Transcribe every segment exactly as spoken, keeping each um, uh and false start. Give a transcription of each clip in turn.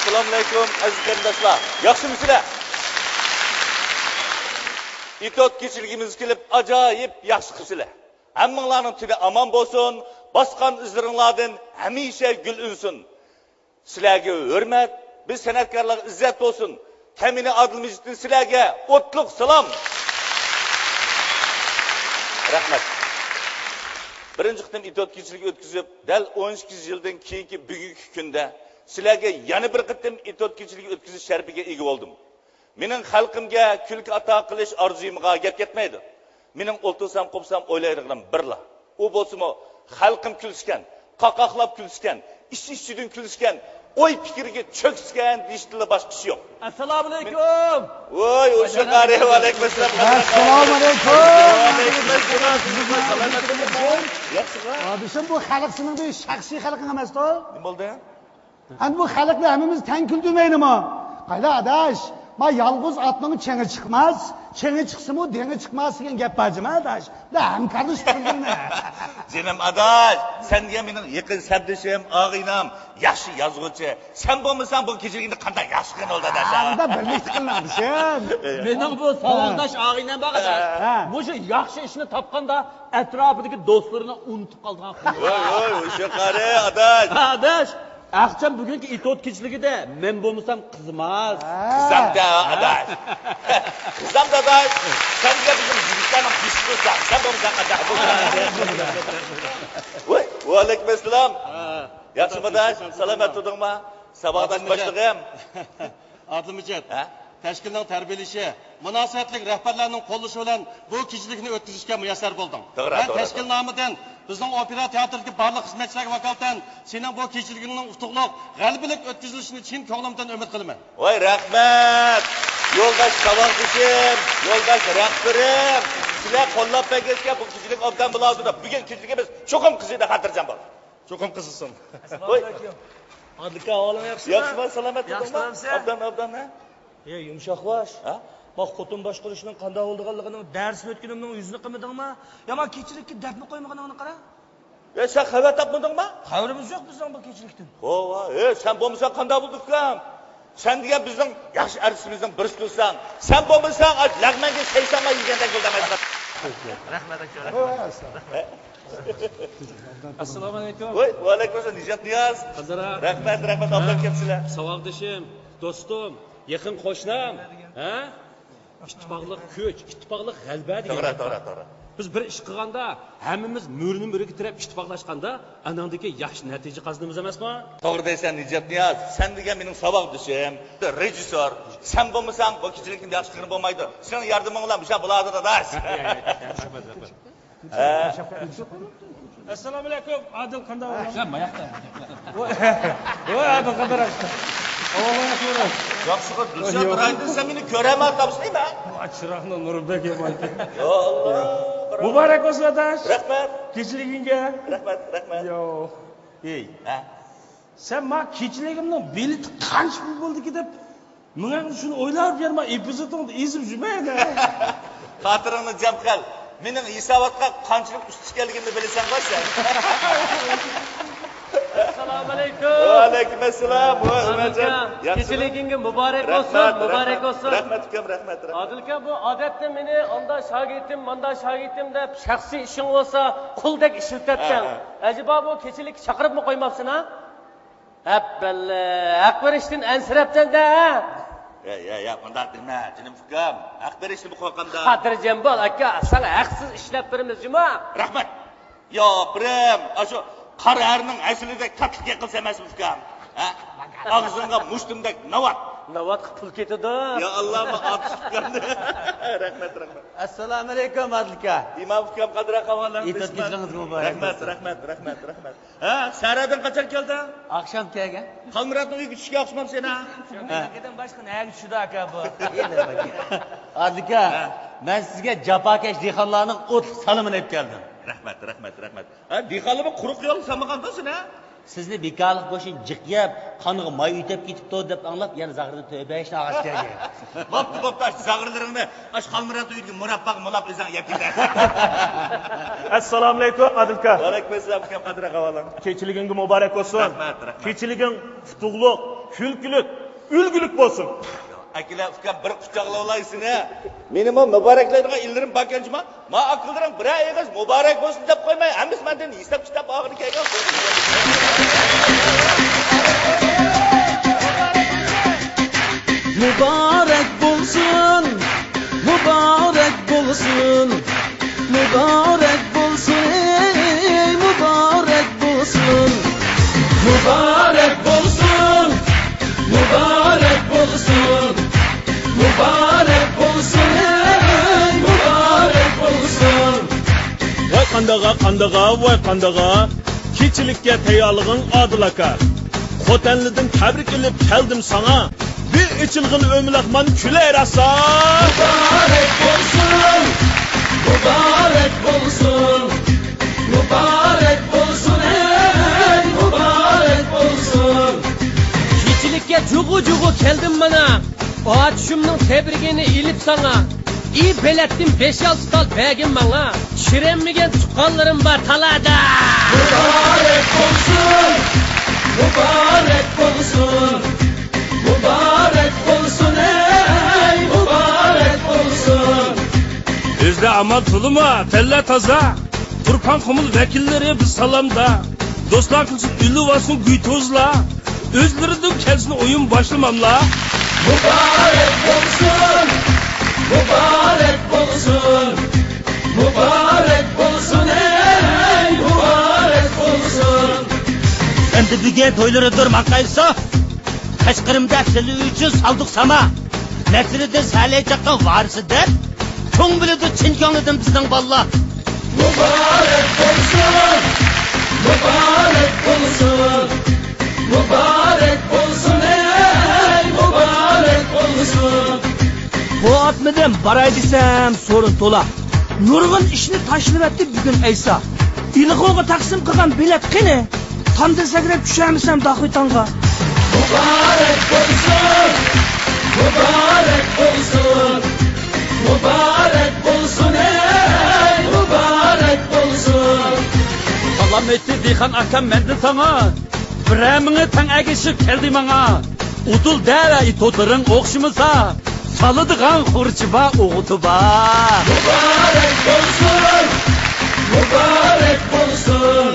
ئەسسالامۇئەلەيكۇم، ئەزىز قېرىنداشلار. ياخشىمۇسىلەر؟ ئېتوت كېچىلىكىمىزگە كېلىپ، ئاجايىپ ياخشى قىپسىلەر. ھەممىڭلارنىڭ تېنى ئامان بولسۇن، باسقان ئىزلىرىڭلاردىن ھەمىشە گۈل ئۈنسۇن. سىلەرگە ھۆرمەت، بىز سەنئەتكارلارغا ئىززەت بولسۇن. تەمىنى ئادىل مىجىتتىن سىلەرگە ئوتلۇق سالام. رەھمەت. بىرىنچى قېتىم ئېتوت كېچىلىكى ئۆتكۈزۈپ، دەل ئون ئىككى يىلدىن كېيىنكى بۈگۈنكى كۈندە سىلەرگە يەنە بىر قېتىم ئېتوت كېچىلىكى ئۆتكۈزۈش شەرىپىگە ئىگە بولدۇم. مېنىڭ خەلقىمگە كۈلكە ئاتا قىلىش ئارزۇيۇمغا گەپ كەتمەيدۇ. مېنىڭ ئولتۇرسام، قوپسام ئويلايدىغىنىم بىرلا. ئۇ بولسىمۇ، خەلقىم كۈلسىكەن، قاقاقلاپ كۈلسىكەن، ئىچ-ئىچىدىن كۈلسىكەن، ئوي پىكرىگە چۆكسىكەن دېيىشتىنلا باشقا ئىش يوق. ئەسسالامۇئەلەيكۇم. ۋوي، ھوشۇ قارى، ۋەئەلەيكۇم ئەسسالام. ئەسسالامۇئەلەيكۇم. ۋەئەلەيكۇم ئەسسالام. ياخشىغا؟ ئادىشىم، بۇ خەلق سېنىڭ بىر شەخسىي خەلقىڭ ئەمەستۇ؟ نېمە بولدى؟ ئەمدى بۇ خەلقنى ھەممىمىز تەڭ كۈلدۈرمەيلىمۇ؟ قايلا ئاداش، ما يالغۇز ئاتنىڭ چېڭى چىقماس، چېڭى چىقسىمۇ دېڭى چىقماس دېگەن گەپ بار جۇما ئاداش. بۇ ھەمكارلىشىپ كۈلدۈرمە. جېنىم ئاداش، سەن دېگەن مېنىڭ يېقىن سەپدىشىم، ئاغىنەم، ياخشى يازغۇچى. سەن بولمىساڭ بۇ كېچىلىكنى قانداق ياخشى قىلغىن ئاداش؟ ھە، ئۇنداق بىرلىكتە قىلىڭ ئادىشىم. مېنىڭ بۇ ساۋاقداش ئاغىنەم بار ئاداش. ھە. مۇشۇ ياخشى ئىشنى تاپقاندا ئەتراپىدىكى دوستلىرىنى ئۇنتۇپ قالىدىغان خۇي. ۋاي، ۋاي، ھوشۇ قارى ئاداش. ئاداش، ئاخشام بۈگۈنكى ئېتوت كېچىلىكىدە مەن بولمىسام قىزىماس. ھە. قىزام دە، ئاداش. قىزام داداش، سەن دېگەن بىزنىڭ يىگىتلەرنىڭ بېشى بولساڭ، سەن بولمىساڭ قانداق بولىدۇ؟ ۋاي، ۋەئەلەيكۇم ئەسسالام. ھە. ياخشىمۇ ئاداش؟ سالامەت تۇردۇڭما؟ ساۋاقداش باشلىقىم. ئادىل مىجىت، ھە؟ تەشكىلنىڭ تەربىيەلىشى، مۇناسىۋەتلىك رەھبەرلەرنىڭ قوللىشى بىلەن بۇ كېچىلىكنى ئۆتكۈزۈشكە مۇيەسسەر بولدۇڭ. توغرا، مەن توغرا، تەشكىل توغرا. نامىدىن بىزنىڭ ئوپېرا تېئاترىدىكى بارلىق خىزمەتچىلەرگە ۋاكالىتەن سېنىڭ بۇ كېچىلىكىڭنىڭ ئۇتۇقلۇق، غەلىبىلىك ئۆتكۈزۈلۈشىنى چىن كۆڭلۈمدىن ئۈمىد قىلىمەن. ۋاي، رەھمەت! يولداش ساۋاقدىشىم، يولداش رەھبىرىم، سىلەر قوللاپ بەرگەچكە بۇ كېچىلىك ئوبدان بولۇۋاتىدۇ. بۈگۈن كېچىلىكىمىز چوقۇم قىزىيدۇ، خاتىرجەم بول. چوقۇم قىزىسۇن. ۋاي. ئادىل ئاكا، ئەھۋالىڭ ياخشىمۇ؟ ياخشىمۇ، سالامەت تۇردۇڭما؟ ئابدان، ئابدان، ھە؟ ئەي، يۇمشاق باش. ھە؟ ما خوتۇن باشقۇرۇشنىڭ قانداق بولىدىغانلىقىنىڭ دەرسىنى ئۆتكىنىمنىڭ يۈزىنى قىلمىدىڭما؟ يا ما كېچىلىككە دەپمۇ قويمىغىنىڭنى قارا. ئەي، سەن خەۋەر تاپمىدىڭما؟ خەۋىرىمىز يوق بىزنىڭ بۇ كېچىلىكتىن. ھوۋا، ئەي، سەن بولمىساڭ قانداق بولىدۇ، ئۇكام؟ سەن دېگەن بىزنىڭ ياخشى ئارتىسىمىزنىڭ بىرسى تۇرساڭ، سەن بولمىساڭ، ئاش لەغمەنگە سەي سالماي يېگەندەك بولىدۇ. رەھمەت، ئاكا. ئەسسالامۇئەلەيكۇم. ۋاي، ۋەئەلەيكۇم ئەسسالام، نىجات نىياز. قادىر ئاكا. رەھمەت، رەھمەت، ھە؟ ئابدان كەپسىلە. ساۋاقدىشىم، دوستۇم، يېقىن قوشنام، ھە؟ ئىتتىپاقلىق كۈچ، ئىتتىپاقلىق غەلىبە دېگەن توغرا، گەپ بار. توغرا، توغرا. بىز بىر ئىش قىلغاندا، ھەممىمىز مۈرىنى مۈرىگە تىرەپ ئىتتىپاقلاشقاندا، ئاندىن كېيىن ياخشى نەتىجە قازىنىمىز ئەمەسمۇ؟ توغرا دەيسەن، نىجات نىياز. سەن دېگەن مېنىڭ ساۋاقدىشىم، رېژىسسور. سەن بولمىساڭ، بۇ كېچىلىكنى ياخشى قىلغىلى بولمايدۇ. سېنىڭ ياردىمىڭ بىلەن مۇشۇ بولىدۇ، ئاداش. ھە. ئەسسالامۇئەلەيكۇم، ئادىل قانداق ئەھۋالىڭ؟ سەن ماياقتا. ۋوي، ۋوي، ئادىل قانداق ئەھۋال؟ ئاۋۋال ياخشى كۆرۈڭ. ياخشىغۇ، دۈشەن بىر ئايدىن سەن مېنى كۆرەلمەي قاپسەن نېمە؟ چىراغنى نۇرى بەك يامان. يا ئاللا. مۇبارەك بولسۇن، ئاداش. رەھمەت. كېچىلىكىڭگە. رەھمەت، رەھمەت. يو. ئېي. ھە؟ سەن ما كېچىلىكىمنىڭ بېلىتى قانچە پۇل بولدىكى دەپ، مېڭەڭدە شۇنى ئويلاپ يۈرمە، ئېپىزودۇڭدا ئېزىپ يۈرمە يەنە. خاتىرىڭنى جەم قىل. مېنىڭ ھېساباتقا قانچىلىك ئۈستۈن كەلگىنىنى بىلىسەنغۇ سەن. ئەسسالامۇئەلەيكۇم. ۋەئەلەيكۇم ئەسسالام. ۋاي، ئادىل ئۇمەرجان، ئاكا، ياخشىمۇ؟ كېچىلىكىڭگە مۇبارەك بولسۇن، رەھمەت، مۇبارەك رەھمەت. بولسۇن. رەھمەت، ئۇكام، رەھمەت، رەھمەت. ئادىل ئاكا، بۇ ئادەتتە مېنى ئاندا شاگىرتىم، ماندا شاگىرتىم دەپ شەخسىي ئىشىڭ بولسا قۇلدەك ئىشلىتەتتىڭ. ھە، ھە. ئەجەبا بۇ كېچىلىككە چاقىرىپمۇ قويماپسەن ھە؟ ھەببەللە، ھەق بېرىشتىن ئەنسىرەپسەن-دە، ھە؟ يا، يا، يا، ئۇنداق دېمە، جېنىم ئۇكام. ھەق بېرىشنى بۇ قويغاندا. خاتىرجەم بول، ئاكا، ساڭا ھەقسىز ئىشلەپ بېرىمىز جۇما. رەھمەت. يا پىرىم، ئاشۇ قارا ھەرنىڭ ھەسىلىدەك تاتلىق يېقىلسا ئەمەسمۇ ئۇكام؟ ھە؟ ئاغزىڭغا مۇشتۇمدەك ناۋات. ناۋاتقا پۇل كېتىدۇ. يا ئاللا، ما ئاتۇش ئۇكام. رەھمەت، رەھمەت. ئەسسالامۇئەلەيكۇم، ئادىل ئاكا. ئىمام ئۇكام، قادىر ئاقا، ئەھۋالىڭ؟ ئېتىز كېچىڭىز مۇبارەك بولسۇن. رەھمەت، رەھمەت، رەھمەت، رەھمەت. ھە، سەھەردىن قاچان كەلدىڭ؟ ئاخشام كەلگەن. خالمۇراتنىڭ ئۆيىگە چۈشكە ئوخشىمامسەن ھە؟ ھە. باشقا نەگە چۈشىدۇ ئاكا بۇ؟ ئادىل ئاكا، ھە. مەن سىزگە جاپاكەش دېھقانلارنىڭ ئوتلۇق سالىمىنى ئېلىپ كەلدىم. رەھمەت، رەھمەت، رەھمەت. ھە، دېھقانلارمۇ قۇرۇق يول سالمىغاندا سېنى ھە؟ سىزنى بىكارلىق بوشىنى جىق يەپ، قانىغا ماي ئۆتۈپ كېتىپتۇ دەپ ئاڭلاپ، يەنە زاغرىدىن تۆبە ئېيتىشنى ئاغاچ كەلگەن. بوپتۇ، بوپتۇ، ئاشۇ زاغرىلىرىڭنى ئاشۇ خالمۇراتنىڭ ئۆيىدىكى مۇرابباغا مۇلاپ ئۆزۈڭ يەپ كېتەرسەن. ئەسسالامۇئەلەيكۇم، ئادىل ئاكا. ۋەئەلەيكۇم ئەسسالام، ئۇكام، قادىر ئاغا، ئەھۋالىڭ؟ كېچىلىكىڭگە مۇبارەك بولسۇن. رەھمەت، رەھمەت. كېچىلىكىڭ ئۇتۇقلۇق، كۈلكىلىك، ئۈلگىلىك بولسۇن. ئاكىلەر، ئۇكام، بىر قۇچاقلاۋالايسىنە. مېنىمۇ مۇبارەكلەيدىغان ئىللىرىم باركەنچۇما؟ ما ئاكىلىرىڭ بىرەر ئېغىز مۇبارەك بولسۇن دەپ قويماي، ھەممىسى مەندىن ھېساب-كىتاب ئالغىلى كەلگەن. مۇبارەك بولسۇن، مۇبارەك بولسۇن، مۇبارەك بولسۇن، ئەي مۇبارەك بولسۇن. مۇبارەك بولسۇن، مۇبارەك بولسۇن، مۇبارەك بولسۇن، ئەي مۇبارەك بولسۇن. ۋاي قاندىغا، قاندىغا، ۋاي قاندىغا، كېچىلىككە تەييارلىقىڭ ئادىل ئاكا. خوتەنلىدىن تەبرىك ئېلىپ كەلدىم ساڭا، بىر ئېچىلغىن ئۆمىلەخمان كۈلەي راسا. مۇبارەك بولسۇن، مۇبارەك بولسۇن، مۇبارەك بولسۇن، ئەي مۇبارەك بولسۇن. كېچىلىككە جۇغۇ-جۇغۇ كەلدىم مانا، ئاتۇشۇمنىڭ تەبرىكىنى ئېلىپ ساڭا. ئى بېلەتتىن بەش-ئالتە تال بەرگىن ماڭا، چىرەنمىگەن تۇغقانلىرىم بار تالادا. مۇبارەك بولسۇن، مۇبارەك بولسۇن، مۇبارەك بولسۇن، ئەي مۇبارەك بولسۇن. ئۆزلە ئامان تولىمۇ، تەنلە تازا، تۇرپان قۇمۇل ۋەكىللىرى بىز سالامدا. دوستلار قىلسۇن ئۈلۈۋالسۇن گۈي توزلا، ئۆزلىرىدىن كەلسۇن ئويۇن باشلىماملا. مۇبارەك بولسۇن، مۇبارەك بولسۇن، مۇبارەك بولسۇن، ئەي مۇبارەك بولسۇن. ئەمدى بۈگۈن تويلىرىدۇر ماڭقايسا، قەشقىرىمدا سىلى ئۈچۈن سالدۇق ساما. نەسرىدىن سەلەي چاققان ۋارىسى دەپ، چوڭ بىلىدۇ چىن كۆڭلىدىن بىزنىڭ بالىلار. مۇبارەك بولسۇن، مۇبارەك بولسۇن، مۇبارەك بولسۇن، ئەي مۇبارەك بولسۇن. بۇ ئاتمىدىم، باراي دېسەم سورۇن تولا. نۇرغۇن ئىشنى تاشلىۋەتتى بۈگۈن ئەيسا. ئىلغۇغا تەقسىم قىلغان بېلەت قېنى؟ تامدىن سەكرەپ چۈشەرمىسەم داخۇي تاڭغا؟ مۇبارەك بولسۇن، مۇبارەك بولسۇن، مۇبارەك بولسۇن، ئەي مۇبارەك بولسۇن. سالام ئېيتتى دېھقان ئاكام مەندىن ساڭا، بىرەر مىڭى تەڭ ئەگىشىپ كەلدى ماڭا. ئۇدۇل دەۋە ئېتوتلىرىڭ ئوخشىمىسا، سالىدىغان خۇرۇچى بار، ئوغۇتى بار. مۇبارەك بولسۇن، مۇبارەك بولسۇن،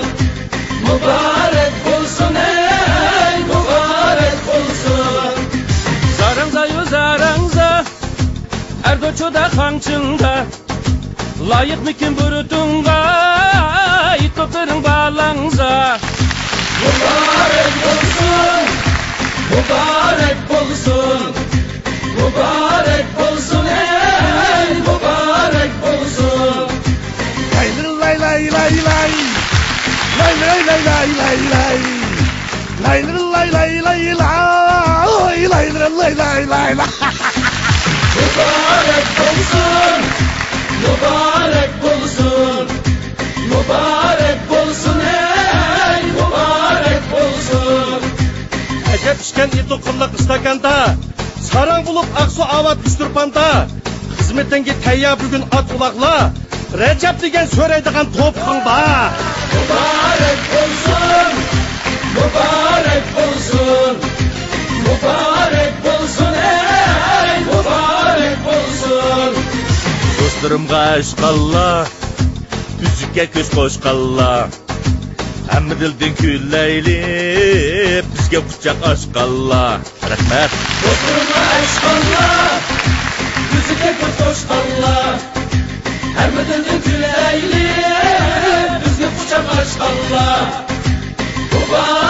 مۇبارەك بولسۇن، ئەي مۇبارەك بولسۇن. زاراڭزايۇ زاراڭزا، ئەردوچۇدا خاڭچىڭدا، لايىقمىكىن بۇرۇتۇڭغا، ئېتوتلىرىڭ بالاڭزا. مۇبارەك بولسۇن، مۇبارەك بولسۇن، مۇبارەك بولسۇن، ئەي مۇبارەك بولسۇن. لاي لاي لاي لاي لاي. لاي لاي لاي لاي لاي لاي. لاي لاي لاي لاي لاي. لاي لاي لاي لاي لاي. مۇبارەك بولسۇن، مۇبارەك بولسۇن، مۇبارەك بولسۇن، ئەي مۇبارەك بولسۇن. ئەجەب ئىكەن ئېتوت قىللىق ئىستاكاندا، ساراڭ بولۇپ ئاقسۇ ئاۋات ئۇچتۇرپاندا. خىزمىتىڭگە تەييار بۈگۈن ئات ئۇلاغلار، رەجەپ دېگەن سۆرەيدىغان توپىقىڭ بار. مۇبارەك بولسۇن، مۇبارەك بولسۇن، مۇبارەك بولسۇن، ئەي مۇبارەك بولسۇن. دوستلىرىمغا ئاشقانلار، ئۈزۈككە كۆز قوشقانلار، ھەممە دىلدىن كۈلەيلى، بىزگە قۇچاق ئاچقانلار. رەھمەت. دوستلىرىمغا ئاشقانلار، يۈزىگە كۆز قوشقانلار، ھەممە دىلدىن كۈلەيلى، بىزگە قۇچاق ئاچقانلار. مۇبارەك